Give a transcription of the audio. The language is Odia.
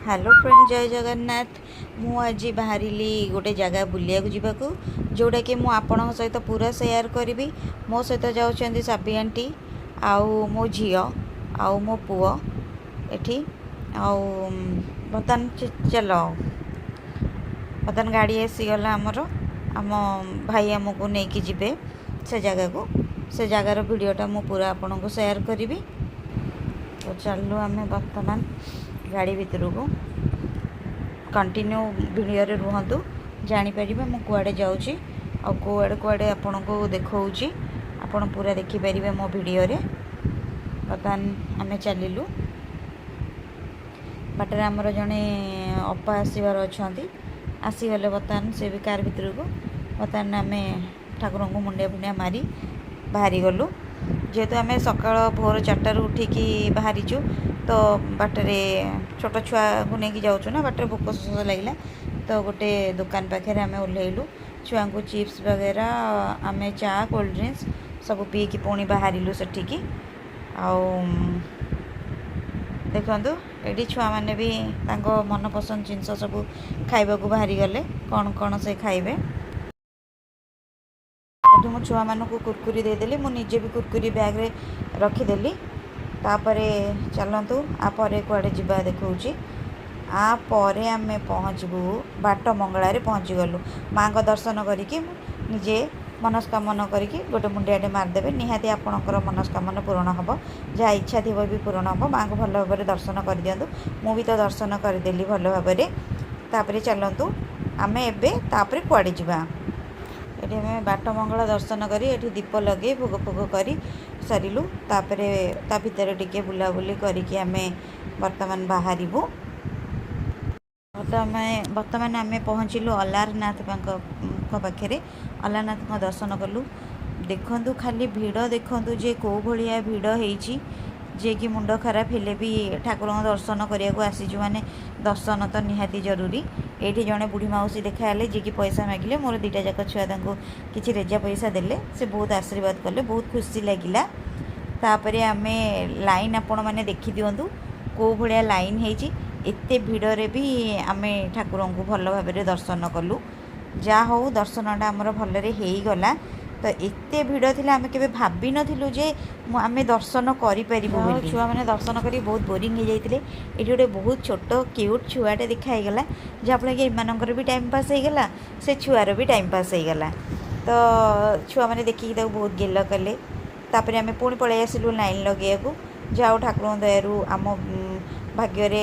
ହ୍ୟାଲୋ ଫ୍ରେଣ୍ଡ, ଜୟ ଜଗନ୍ନାଥ। ମୁଁ ଆଜି ବାହାରିଲି ଗୋଟେ ଜାଗା ବୁଲିବାକୁ ଯିବାକୁ, ଯେଉଁଟାକି ମୁଁ ଆପଣଙ୍କ ସହିତ ପୁରା ସେୟାର କରିବି। ମୋ ସହିତ ଯାଉଛନ୍ତି ସାବି ଆଣ୍ଟି ଆଉ ମୋ ଝିଅ ଆଉ ମୋ ପୁଅ ଏଠି। ଆଉ ବର୍ତ୍ତମାନ ଚାଲ, ବର୍ତ୍ତମାନ ଗାଡ଼ି ଆସିଗଲା ଆମର। ଆମ ଭାଇ ଆମକୁ ନେଇକି ଯିବେ ସେ ଜାଗାକୁ। ସେ ଜାଗାର ଭିଡ଼ିଓଟା ମୁଁ ପୁରା ଆପଣଙ୍କୁ ସେୟାର କରିବି। ତ ଚାଲୁ ଆମେ ବର୍ତ୍ତମାନ ଗାଡ଼ି ଭିତରକୁ। କଣ୍ଟିନ୍ୟୁ ଭିଡ଼ିଓରେ ରୁହନ୍ତୁ, ଜାଣିପାରିବେ ମୁଁ କୁଆଡ଼େ ଯାଉଛି ଆଉ କୁଆଡ଼େ କୁଆଡ଼େ ଆପଣଙ୍କୁ ଦେଖାଉଛି। ଆପଣ ପୁରା ଦେଖିପାରିବେ ମୋ ଭିଡ଼ିଓରେ। ବର୍ତ୍ତମାନ ଆମେ ଚାଲିଲୁ। ବାଟରେ ଆମର ଜଣେ ଅପା ଆସିବାର ଅଛନ୍ତି, ଆସିଗଲେ ବର୍ତ୍ତମାନ ସେ ବି କାର୍ ଭିତରକୁ। ବର୍ତ୍ତମାନ ଆମେ ଠାକୁରଙ୍କୁ ମୁଣ୍ଡିଆ ଫୁଣ୍ଡିଆ ମାରି ବାହାରିଗଲୁ। ଯେହେତୁ ଆମେ ସକାଳ ଭୋର 4ଟାରୁ ଉଠିକି ବାହାରିଛୁ, ତ ବାଟରେ ଛୋଟ ଛୁଆକୁ ନେଇକି ଯାଉଛୁ ନା, ବାଟରେ ଭୋକ ଶୋଷ ଲାଗିଲା। ତ ଗୋଟେ ଦୋକାନ ପାଖରେ ଆମେ ଓହ୍ଲେଇଲୁ। ଛୁଆଙ୍କୁ ଚିପ୍ସ ବଗେରା, ଆମେ ଚା, କୋଲ୍ଡ ଡ୍ରିଙ୍କସ୍ ସବୁ ପିଇକି ପୁଣି ବାହାରିଲୁ ସେଠିକି। ଆଉ ଦେଖନ୍ତୁ, ଏଠି ଛୁଆମାନେ ବି ତାଙ୍କ ମନପସନ୍ଦ ଜିନିଷ ସବୁ ଖାଇବାକୁ ବାହାରିଗଲେ, କ'ଣ କ'ଣ ସେ ଖାଇବେ। ଏଠି ମୁଁ ଛୁଆମାନଙ୍କୁ କୁରକୁରି ଦେଇଦେଲି, ମୁଁ ନିଜେ ବି କୁରକୁରି ବ୍ୟାଗ୍ରେ ରଖିଦେଲି। ତାପରେ ଚାଲନ୍ତୁ, ଆ ପରେ କୁଆଡ଼େ ଯିବା ଦେଖାଉଛି। ଆ ପରେ ଆମେ ପହଞ୍ଚିବୁ, ବାଟ ମଙ୍ଗଳାରେ ପହଞ୍ଚିଗଲୁ। ମାଆଙ୍କ ଦର୍ଶନ କରିକି ନିଜେ ମନସ୍କାମନା କରିକି ଗୋଟେ ମୁଣ୍ଡିଆଟେ ମାରିଦେବେ, ନିହାତି ଆପଣଙ୍କର ମନସ୍କାମନା ପୂରଣ ହେବ। ଯାହା ଇଚ୍ଛା ଥିବ ବି ପୂରଣ ହେବ। ମାଆଙ୍କୁ ଭଲ ଭାବରେ ଦର୍ଶନ କରିଦିଅନ୍ତୁ। ମୁଁ ବି ତ ଦର୍ଶନ କରିଦେଲି ଭଲ ଭାବରେ। ତାପରେ ଚାଲନ୍ତୁ, ଆମେ ଏବେ ତାପରେ କୁଆଡ଼େ ଯିବା? ଏଠି ଆମେ ବାଟ ମଙ୍ଗଳା ଦର୍ଶନ କରି, ଏଠି ଦୀପ ଲଗେଇ, ଭୋଗ ଫୋଗ କରି ସାରିଲୁ। ତାପରେ ତା ଭିତରେ ଟିକେ ବୁଲାବୁଲି କରିକି ଆମେ ବର୍ତ୍ତମାନ ବାହାରିବୁ। ବର୍ତ୍ତମାନ ଆମେ ପହଞ୍ଚିଲୁ ଅଲାରନାଥଙ୍କ ପାଖରେ। ଅଲାରନାଥଙ୍କ ଦର୍ଶନ କଲୁ। ଦେଖନ୍ତୁ, ଖାଲି ଭିଡ଼ ଦେଖନ୍ତୁ ଯେ କେଉଁ ଭଳିଆ ଭିଡ଼ ହେଇଛି ଯିଏକି ମୁଣ୍ଡ ଖରାପ ହେଲେ ବି ଠାକୁରଙ୍କ ଦର୍ଶନ କରିବାକୁ ଆସିଛୁ ମାନେ ଦର୍ଶନ ତ ନିହାତି ଜରୁରୀ। ଏଇଠି ଜଣେ ବୁଢ଼ୀ ମାଉସୀ ଦେଖା ହେଲେ, ଯିଏକି ପଇସା ମାଗିଲେ। ମୋର ଦୁଇଟା ଯାକ ଛୁଆ ତାଙ୍କୁ କିଛି ରେଜା ପଇସା ଦେଲେ। ସେ ବହୁତ ଆଶୀର୍ବାଦ କଲେ, ବହୁତ ଖୁସି ଲାଗିଲା। ତାପରେ ଆମେ ଲାଇନ୍ ଆପଣମାନେ ଦେଖିଦିଅନ୍ତୁ, କେଉଁ ଭଳିଆ ଲାଇନ୍ ହେଇଛି। ଏତେ ଭିଡ଼ରେ ବି ଆମେ ଠାକୁରଙ୍କୁ ଭଲ ଭାବରେ ଦର୍ଶନ କଲୁ। ଯାହା ହଉ, ଦର୍ଶନଟା ଆମର ଭଲରେ ହେଇଗଲା। ତ ଏତେ ଭିଡ଼ ଥିଲା, ଆମେ କେବେ ଭାବିନଥିଲୁ ଯେ ଆମେ ଦର୍ଶନ କରିପାରିବୁ ବୋଲି। ଛୁଆମାନେ ଦର୍ଶନ କରି ବହୁତ ବୋରିଂ ହେଇଯାଇଥିଲେ। ଏଠି ଗୋଟେ ବହୁତ ଛୋଟ କ୍ୟୁଟ୍ ଛୁଆଟେ ଦେଖା ହେଇଗଲା, ଯାହାଫଳରେ କି ଏମାନଙ୍କର ବି ଟାଇମ୍ ପାସ୍ ହେଇଗଲା, ସେ ଛୁଆର ବି ଟାଇମ୍ ପାସ୍ ହେଇଗଲା। ତ ଛୁଆମାନେ ଦେଖିକି ତାକୁ ବହୁତ ଗେଲ କଲେ। ତାପରେ ଆମେ ପୁଣି ପଳେଇ ଆସିଲୁ ଲାଇନ୍ ଲଗେଇବାକୁ। ଯାହା ହଉ, ଠାକୁରଙ୍କ ଦୟାରୁ ଆମ ଭାଗ୍ୟରେ